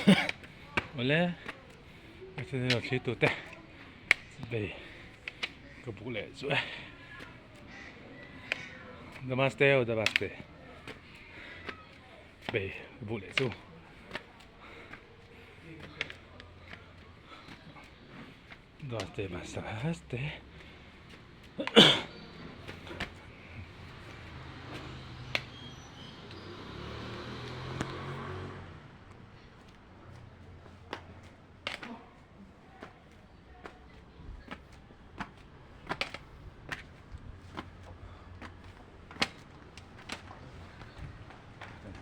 Awle a channel a thlir tute bei ka buk leh chu e namaste aw namaste bei ka buk leh chu namaste namaste.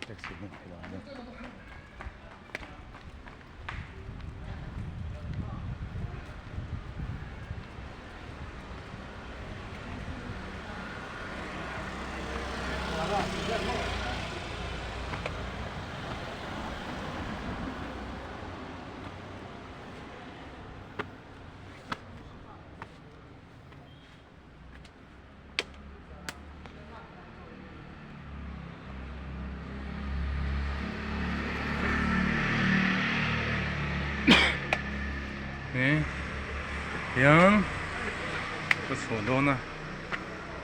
Taxi hmun phei ang ni hian ka chhuah dawn a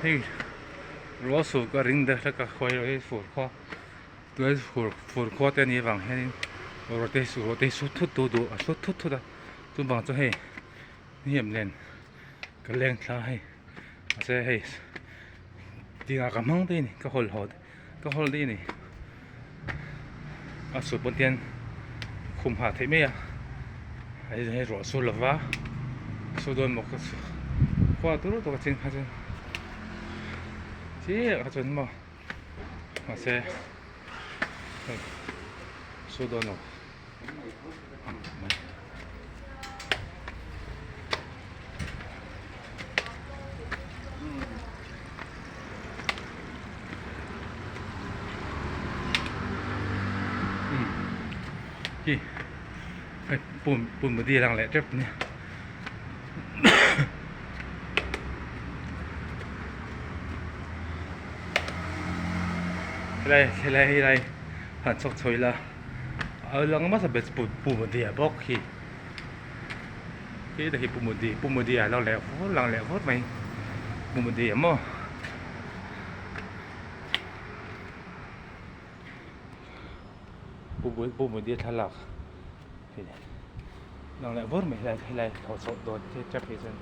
hei ruah sur ka ring deuh hlek a khawi hi fur khua tunah fur fur khua te a nih avang hianin ruah te ruah te hi sur thut duh duh a sur thut thut a chuvang chuan hei hniam nen ka leng thla hei mahse hei tingah ka hmang daih a ni ka hawl haw ka hawl daih a ni a suh pawn hian khum hah theih mai a hei hei ruah sur lova sur dawn maw ka khua tur tur a ching kha chuan chiah kha chuan maw mahse hei sur dawn lo. Hi hei pum pum di lang leh tep nia helai helai helai han chhawk chho ila. A lang hmasa ber chu pu Modi a bawk hi khi te khi pu Modi pu Modi a lo leh vur lang leh vur mai pu Modi a maw pu Modi a thlalak hei lang leh vur mai helai helai thlawh chhoh dawn tep hi chuan.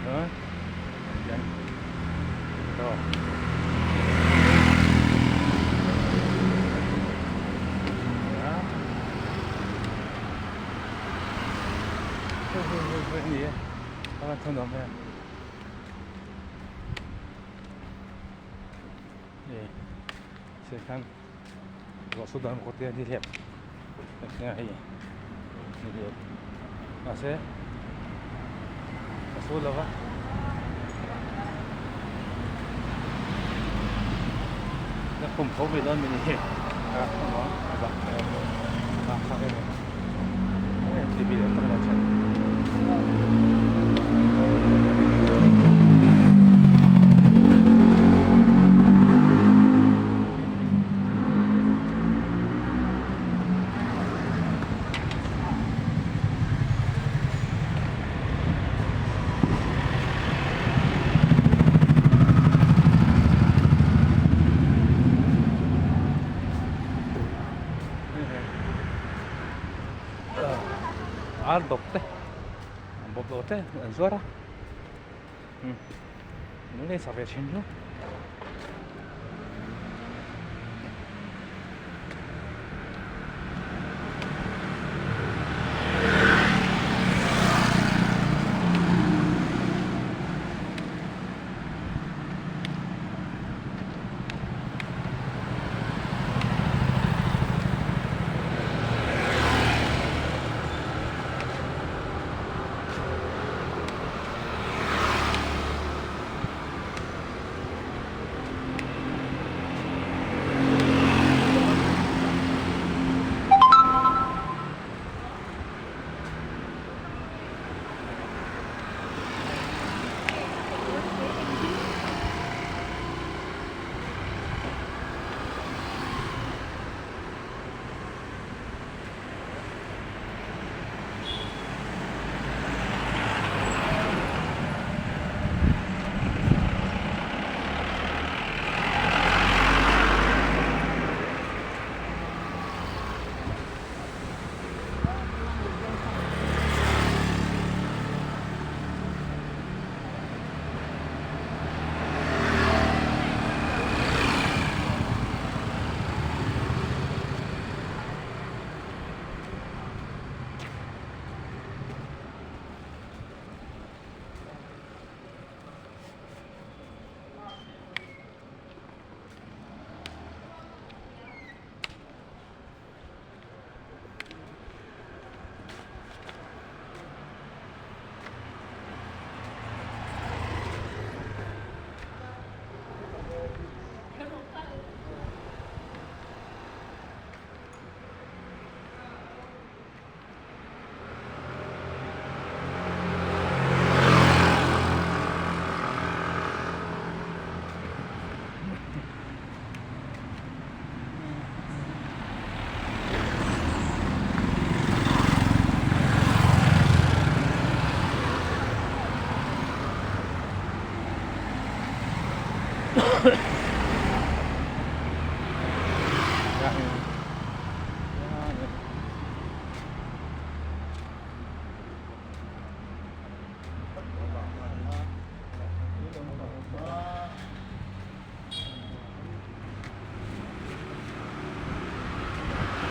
Đó. Rồi. Đó. Hei hei hei hei ni e. A thun awm em. Ni. Khan ruah su dan kawt te a ni hlep hei ni mahse a su lo va la khum tho mai dawn mai ni a T V leh tak lo then. Ar bawp te bawp lo te an zuar a an lei sak ve thin hlawm.